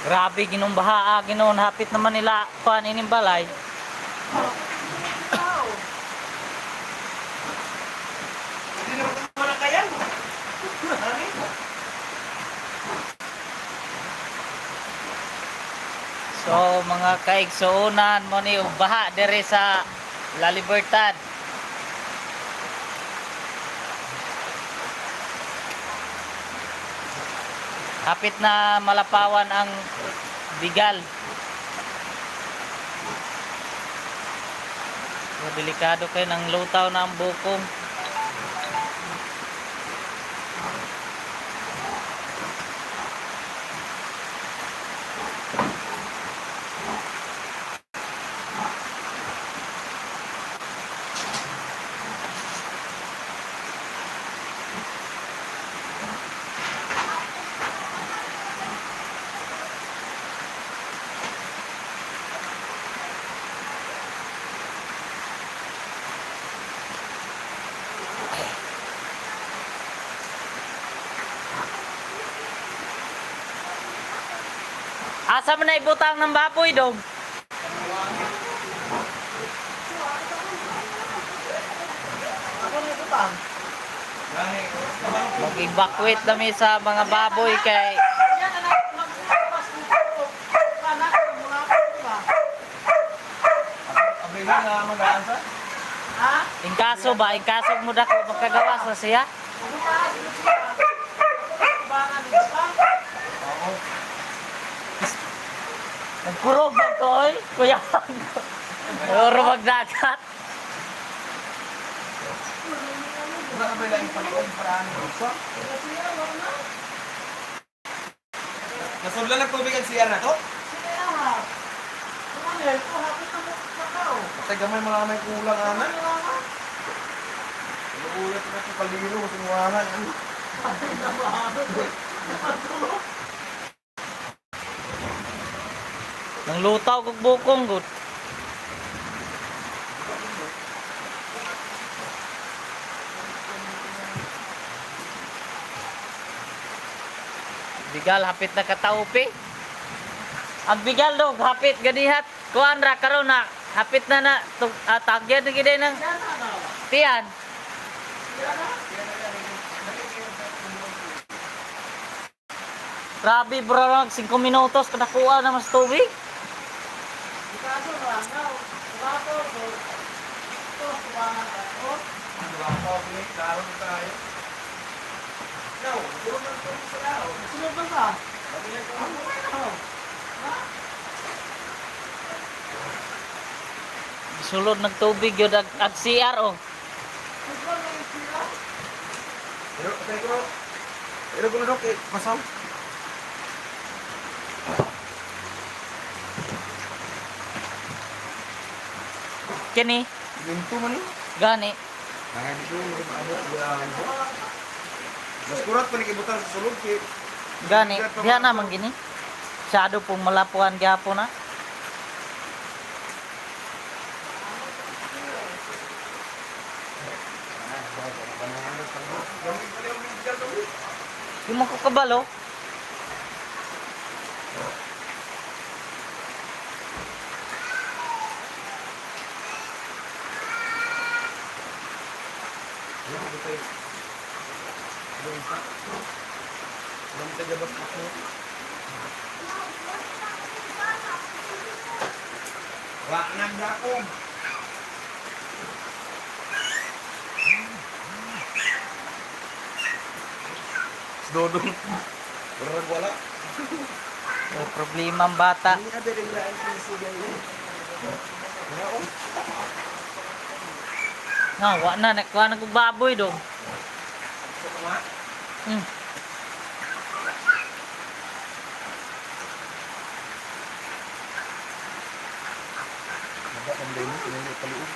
Grabe ginong baha ginoon, hapit naman nila kuan ining balay. Hindi naman naman ang kayan. So mga kaigsuonan mo ni og baha diri sa La Libertad. Hapit na malapawan ang bigal. So, delikado kayo ng lutaw na ang bukong. Asa man na ibutang ng baboy dong? Ako na ibutang. Mag-evacuate kami sa mga baboy kay Yan anak, magpas dito. Anak, mula ko ba? Abay na nga magaan sa. Ha? In kaso ba, in kaso mo dako magkagawa sa siya. Pumunta sa siya. Bangan dito pa. Oo. Nagkurog ba ko oy? Kuya. Oro magdagat. Wala ka ba lang paliog para ano sa? Siya, wala na. Nasudlan ng tubig ang CR na to? Siya, ha. Ano, ito, hapit na mo kakao. Patay gamay mga may kulang ana. Ano na? Ulat na sa paliro sa muwahan. Ay, nabahan. Nang lutaw kog bukong gud. Bigal hapit na kataupi. Ang bigal dog hapit ganihat. Kuan ra karon na hapit na na tagyan na gid ng Yan, ano. tiyan. Grabe bro, lang 5 minutos kanakuha na mas tubig. Ikaso, rangaw. Tumato, ito, tumangan ka. Oh, Ano ba ako? Klaro na tayo. No, tulog ng tubig sa lao. sunod na ba? Sabi niya ko. Ano ba yun? Ha? Sulod ng tubig yun ag CR oh. Sunod na yung sila? Pero, patay ko. Pero kung ano, kay pasaw. Kini Ginto man eh. gani. Ay, di ko maabot. Mas kurat pa ni kibutang sa sulod kay Gani, diha naman gini. Sado pong malapuan gyapon na. Di mo ko kabalo. Wa nang dakong. Dodong. Murag wala. May problema ang bata. Hindi na pwede nila ang sinisigan niya. Wala ko. Nga, wa na nakuha na kog baboy dong. Sa tama? Naga ang demo, pinili paliog.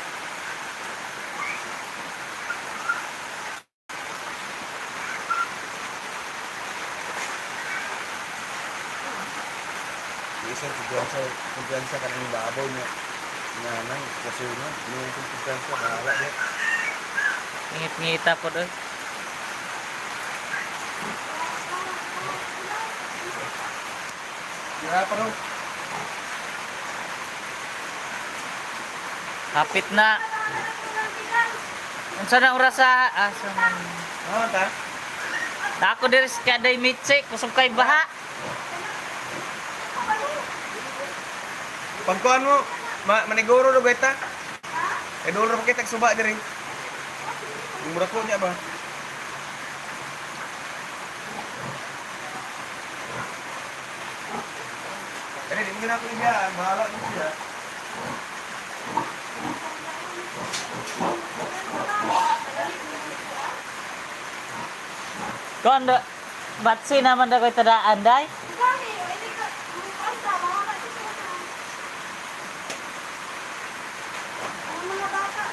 Isa kumpiyansa, kumpiyansa ka ng babaw niya. Nga nang sitwasyon na, hindi mo kumpiyansa, bahala niya. Ngit-ngita po doy. Tira pa ro. Hapit na. Unsa na oras sa asa man? Ah, ta. Ako diri sa Kaday Mitsi, kusog kay baha. Pagkuan mo, maniguro do gaita. Eh dolo pa kita suba diri. Mura ko niya ba? Eh, di mo ginako niya, bahala mo siya. Kuan do batsi naman da koy tadaan day. Gani, hindi ka, basta, mga kasusunan. Ang mga bata.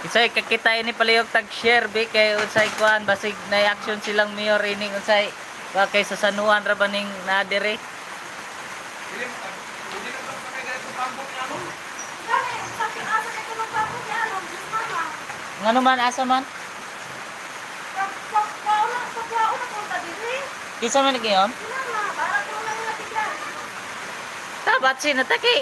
Isay kakita ini palihog tag share bi kay unsay kuan basig na action silang mayor ining unsay wa kay sa sanuan ra ba ning naa diri. Dili dili ka pa kay pambok niya mo. Gani, sa asa ka magpapot niya, ano, Diyos mama. Ngano man asa man? Pagkauna punta diri. Kinsa man giyon? Mama, para ko lang mga bigla. Ta batsi na taki.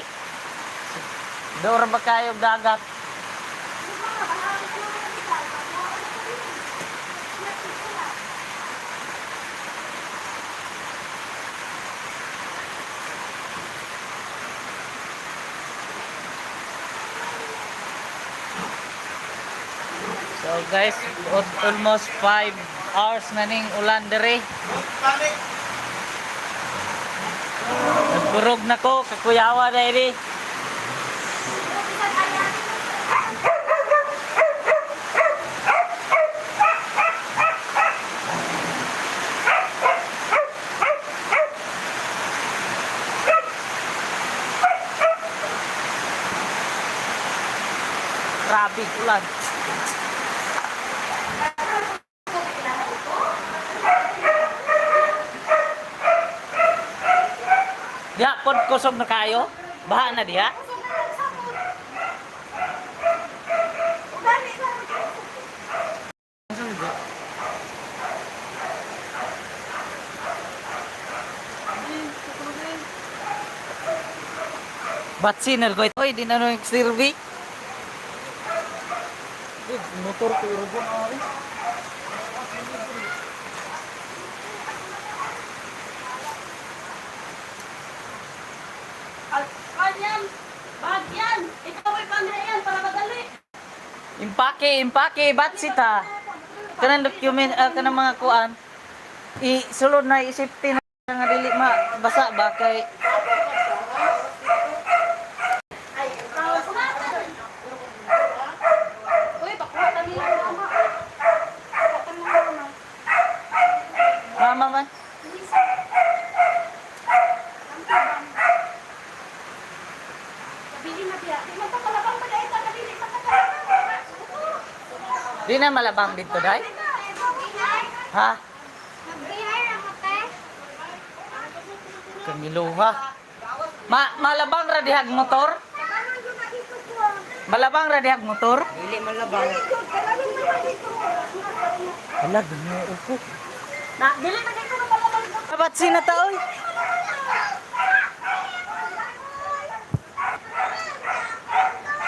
Do ra ba kayo dagat? Diyos mama, para ko lang mga bigla. Pagkauna ko diri. Nakikula. So guys, almost 5 hours na ning ulan diri. Panic. Nagkurog na ko, kakuyawa na ini. Grabe ulan. Diha pod kusog na kayo. Baha na diha. Gani, gani. Batsi na ko. Oy, di na nung survey. Motor ko irugon ari. Kanyan, bagyan, ikaw ay pangayan para madali. Impake, impake, batsi ta. Kanang document, kanang mga kuan. I sulod na i-safety na nga dili ma basa ba kay Ay, ikaw sa Uy, pakuha kami ng mama. Pakuha kami ng mama. mama man. Kabili na biya. Di man ta kalabang pa dahil ta kabili pa ta kalabang. Di na malabang dito dai. Ha? Nagbihay ang mate. Kamiluha. Malabang ra dihag motor? Kabangan ko na dito ko. Malabang ra dihag motor? Dili malabang. Hala, Ginoo ko. Na, dili na dito na malabang. Batsi na ta oy.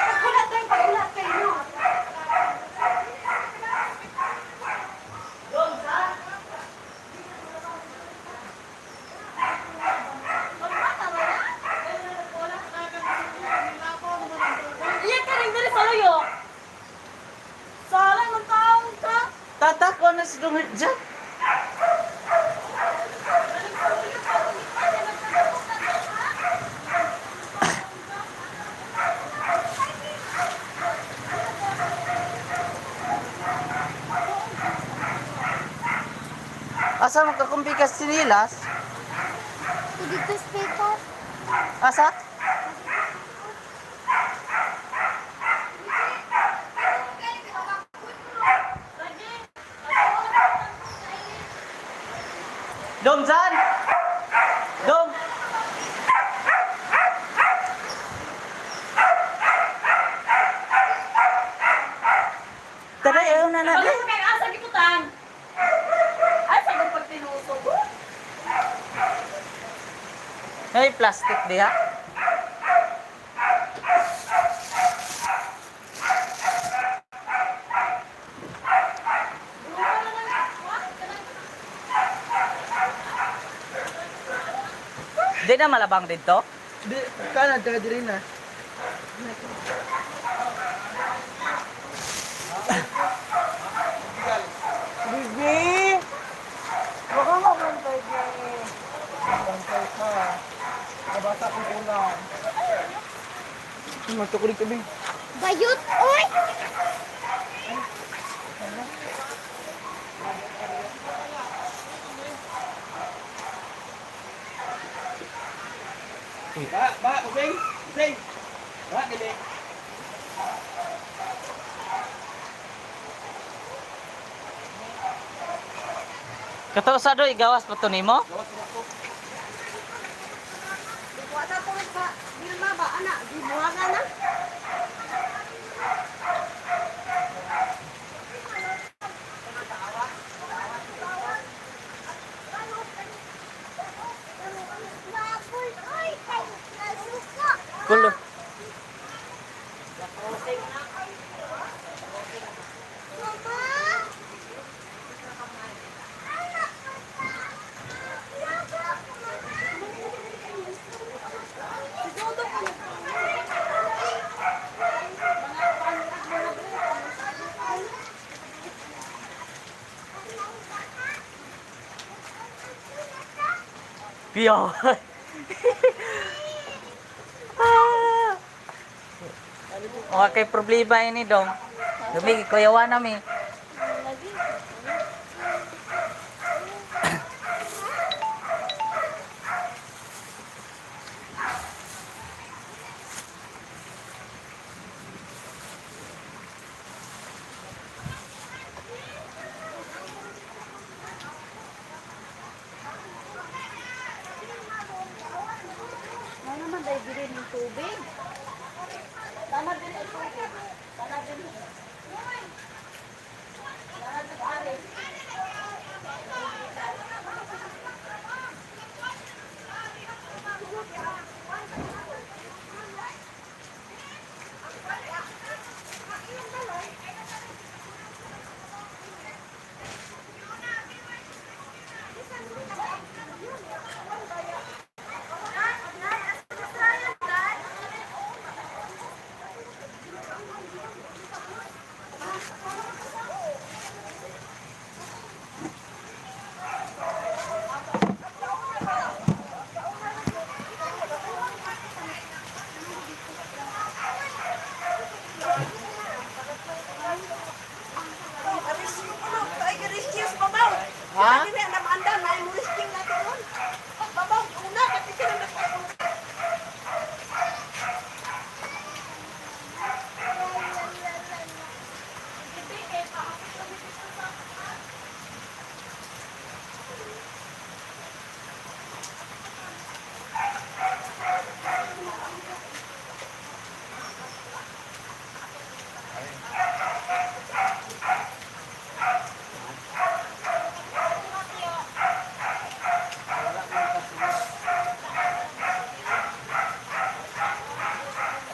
Pagulat tayo, pagulat tayo, no? Iya ka rin diri sa luyo. Salang ng taong ka. Tatako na si Dungit dyan. Asa magkakumpikas sinilas? Dito speaker. Asa? Dong Zan! Dong! Tara, ayaw na natin. Ano kay asa gibutan? Ay, sa pag tinusog. Ay, plastic diha. Di na malabang dito? Di, kana, diri na. Bibi! Baka mabantay ka eh. Bantay ka. Nabasa kong ulam. Matukulig ka, Bing. Bayot, oy! Ba, ba, ubing, ubing. Ba, dili. Kato sa do igawas pa to nimo? Gawas mo ako. Wala ko sa Vilma ba ana, gibuhagan na. Baboy, oy! Kay nasuka! Kulo. Mama! Anak ko ta! Piyo. Ah. Okay, problema ini dong. Dumi kuyawa nami. Wala naman dahil diri ng tubig. Tama diri ang tubig. Tama diri. Tama diri ari. Ha?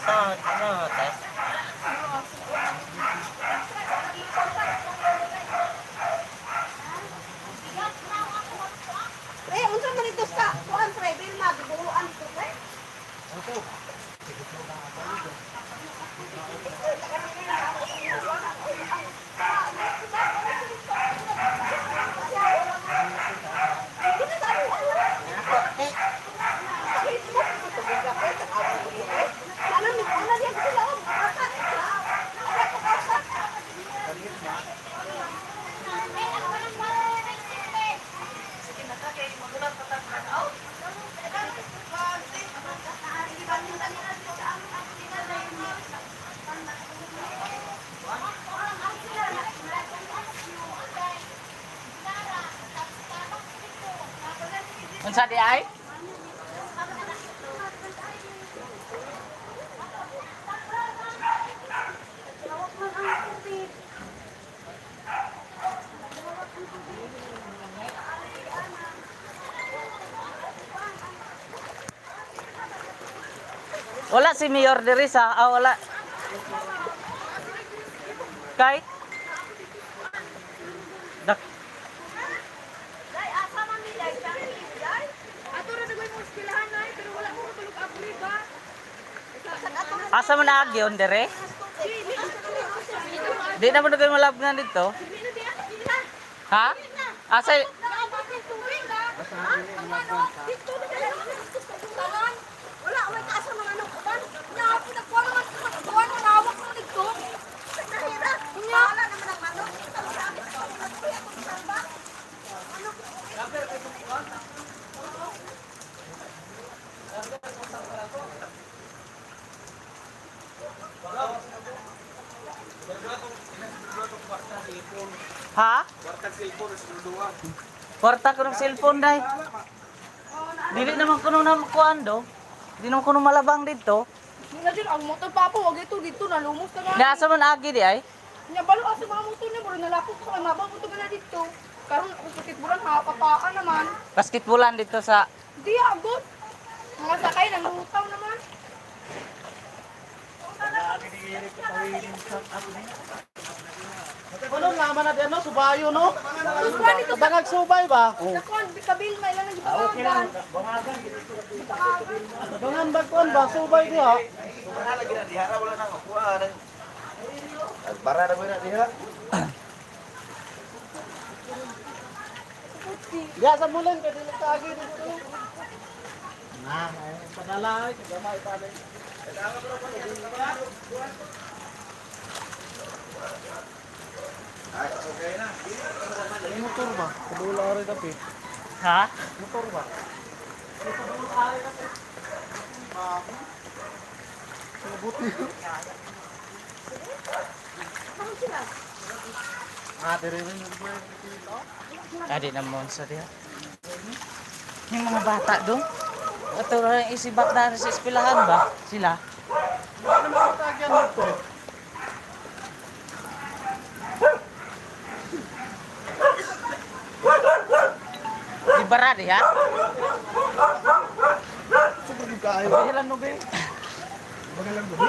Sa ano test? Eh, unsa man ito sa kuan pre, Vilma, gibuuan ko pre. Unsa di ay? Wala si Mayor diri sa, ah, wala. Kay? Dak Day, asa man ni Day? Day? Ato ra dagway mo eskwelahan nay, pero wala ko katulog abri ba. Asa man naagyon dire? Di na mo nagay malabngan dito. Ha? Asa Wala, may kaso mga ano kuan. Nya, pinagkuha naman kuan na nawak mo dito. Nahira. Wala naman ang manok. Ha? Kwarta ko ng cellphone dai. Dili naman kuno na kuan do. Di naman kuno malabang dito. Muna dyan, ang motor pa po, wag ito dito, nalumos na nga. Naasa man agi di ay? Nya balo asa mga motor niya, mura nalakot ko kay mabaw mo na dito. Karon ako sakit bulan, makapapaan naman. Basketballan dito sa Di agod. Mga sakay nang lutaw naman. Ano naman natin ano, subayo no? Kuan dito sa Bangag subay ba? sa kuan kabil may lang nagbangagan. Bangan ba kuan ba subay diha? Wala lagi na diha, wala na makuha. Bara na na diha. Diha sa mulan kay dili ta agi dito. Na, ay padala ay gamay pa din. Ay, okay na. Ay, motor ba? Kadula rin kape. Ha? Motor ba? Ah, dire rin. Adi na mo sa diha. Yung mga bata do. Ato ra isibat na sa eskwelahan ba sila? Ano mo tagyan dito? Di bara diha. Super gyud kaayo. Ilan no be? Bagal lang gabi.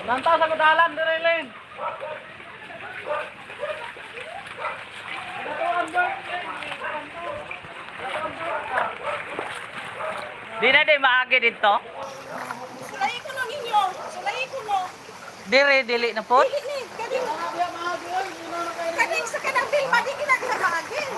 Lantaw sa kudalan dire len. Di na di maagi dito. Sulay ko no ninyo. Sulay ko no. Dire dili na po. Dili ni kaning kaning sa kanang Vilma di kinagahagin.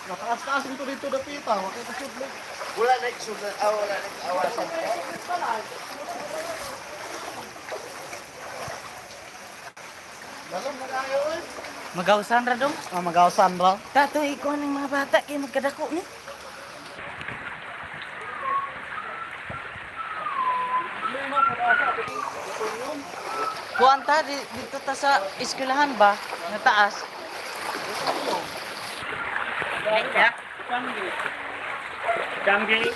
Nataas-taas dito dito dapita, wa kay kasudlot. Wala na sudlan, ah, wala na awasan. Dalom na kayo oy. Magawsan ra dong. Ah, magawsan ra. Tato ikuan ng mga bata kay magkadako ni. Kuan ta dito ta sa eskwelahan ba? Nga taas. Ya. Changi.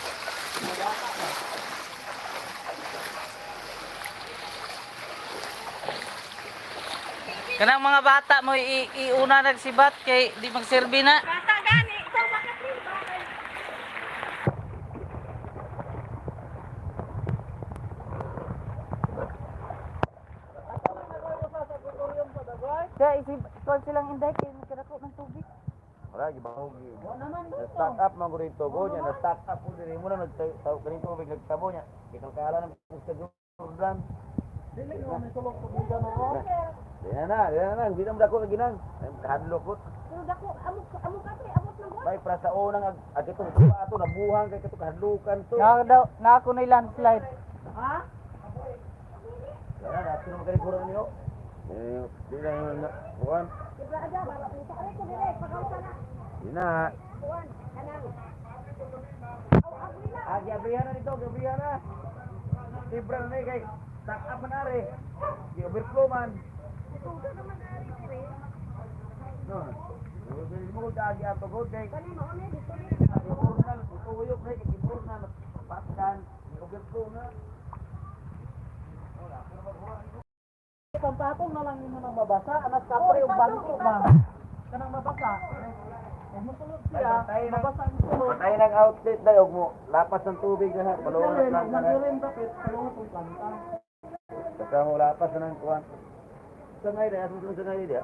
Kanang mga bata mo iuna nagsibat kay di magserbi na. Bata gani, ikaw bakit rin ba? Kaya isip kuan silang inday kay magkadako ng tubig. Wala gibahog. Na stock up man ko rito go niya, na stock up ko diri mo na nagtaw kaning tubig nagtabo niya. Gikalkala ng sa Jordan. Dili ko may sulong tubigan no. Di na na, di na na, hindi na mo dako ginang. Ay kahadlok ko. Pero dako amo amo ka pre, amot na Bay pra sa unang ag itong tuwa ato nabuhang kay kato kahadlukan to. Na daw na ako na landslide. Wala na, ato na magkaligura niyo. Eh, di na na kuan. Diba ada bara unta re ko dire pagawsa na. Di na. Kuan kanang. Ah, giabrihan na dito, giabrihan na. Sibra na ni kay stock up man are. Gi overflow man. No. Mo ko agi ato go kay. Ibur na, tuyok na, ibur na, paskan, overflow na. Pampatong na lang yun ng mabasa. Anas kapre yung bangko ba? Kanang mabasa. Eh, musulod siya. Mabasa ang sulod. Patay ng outlet dayog mo. Lapas ng tubig na palungan na planta na. Nag-rin bakit? Palungan ang planta. Saka mo lapas na ng kuwan. Sangay na, asa sa sangay dia.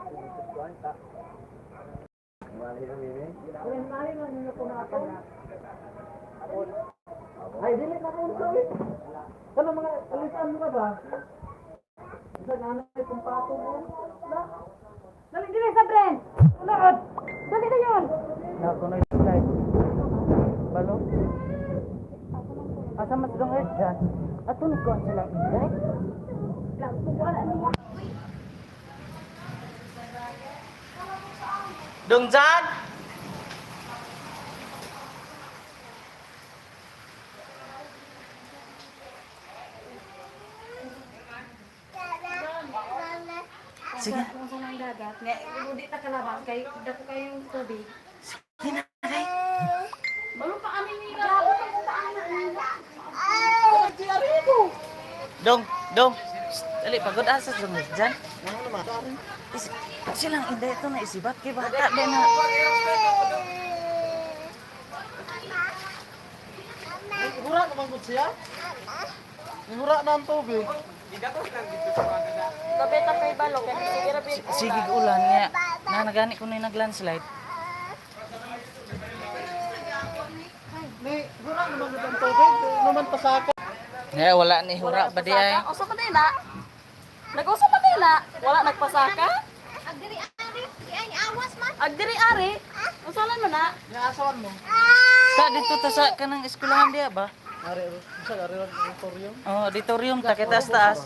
Mali na mimi. Kunin lang ninyo kumatong. Ay, dili na kung eh. Kanang mga alisan mo ka ba? Isa nga na itong patong mo. Na. Dali dili sa Bren. Unaod. Dali na yon. Na kuno slide. Balo. Asa mas dong earth dyan? Ato ni kuan sila inday. Dong Jan! Sige. Kung sa nang dagat, nga hindi ta kalabang kay dako kayong tubig. Sige na, day. Balo pa kami nila. Dong, dong. Shh, dali, pagod asa sa dong dyan. Is, silang inday ito na isibat kay bata ba na. Hura naman ko siya. Hura na ang tubig. Kabeta kay balo kay sige ra Sige ulan nga. Nanagani ko na yung naglandslide. Ni, hura naman ko ang tubig. Naman pasaka. Nga, wala ni hura ba di ay. Usa pa din na. Nag-usa pa din na. Wala nagpasaka. Agdiri ari, ay awas man. Agdiri ari. Usa lang man na. Niasawan mo. Ta dito ta sa kanang eskwelahan diya ba? Ari, sa ari ang auditorium. Oh, auditorium ta kita sa taas.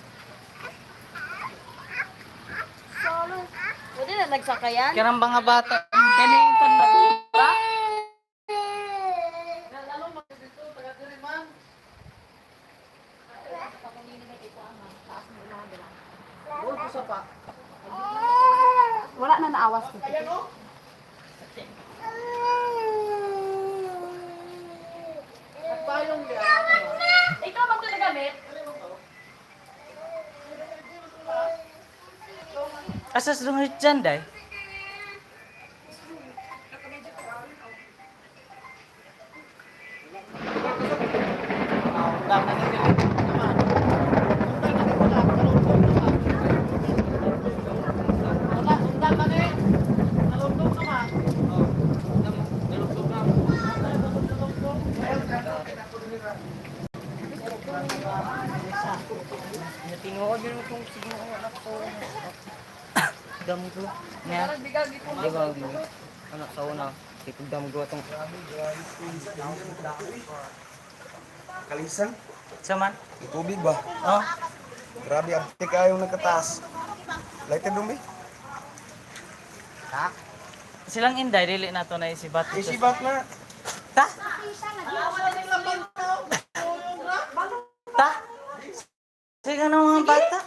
Solo. Pwede na nagsakayan. Kanang mga bata kaning tanda. Uy, pa. Wala na naawas ko. Payong niya. Ikaw man to nagamit. Asa sa dong dyan day? Tinuod yun itong sige anak ko. Damgo. Nga. Di ba, anak sa una, kitog damgo atong Kalisan, Saman? tubig ba? Oh. Grabe, abtik kayong nagkataas. Lighter dumi. Silang inday dili na to na isibat. Isibat na. Ta? Ta? Sige na mga bata.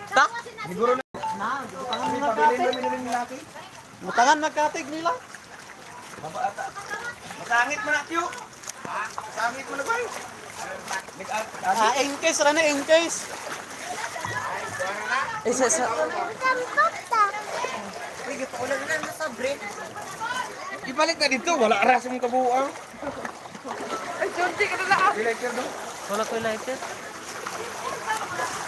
Ta? Siguro na. Pabilin na minulin natin. Mutangan nagkatig nila. Masangit mo na, Tiyo. Masangit mo na ba? Ah, in case ra na, in case. Isa sa Ibalik na dito, wala aras mong kabuuan. Ay, Jordi, ka na lang. Lighter do. wala ko lighter.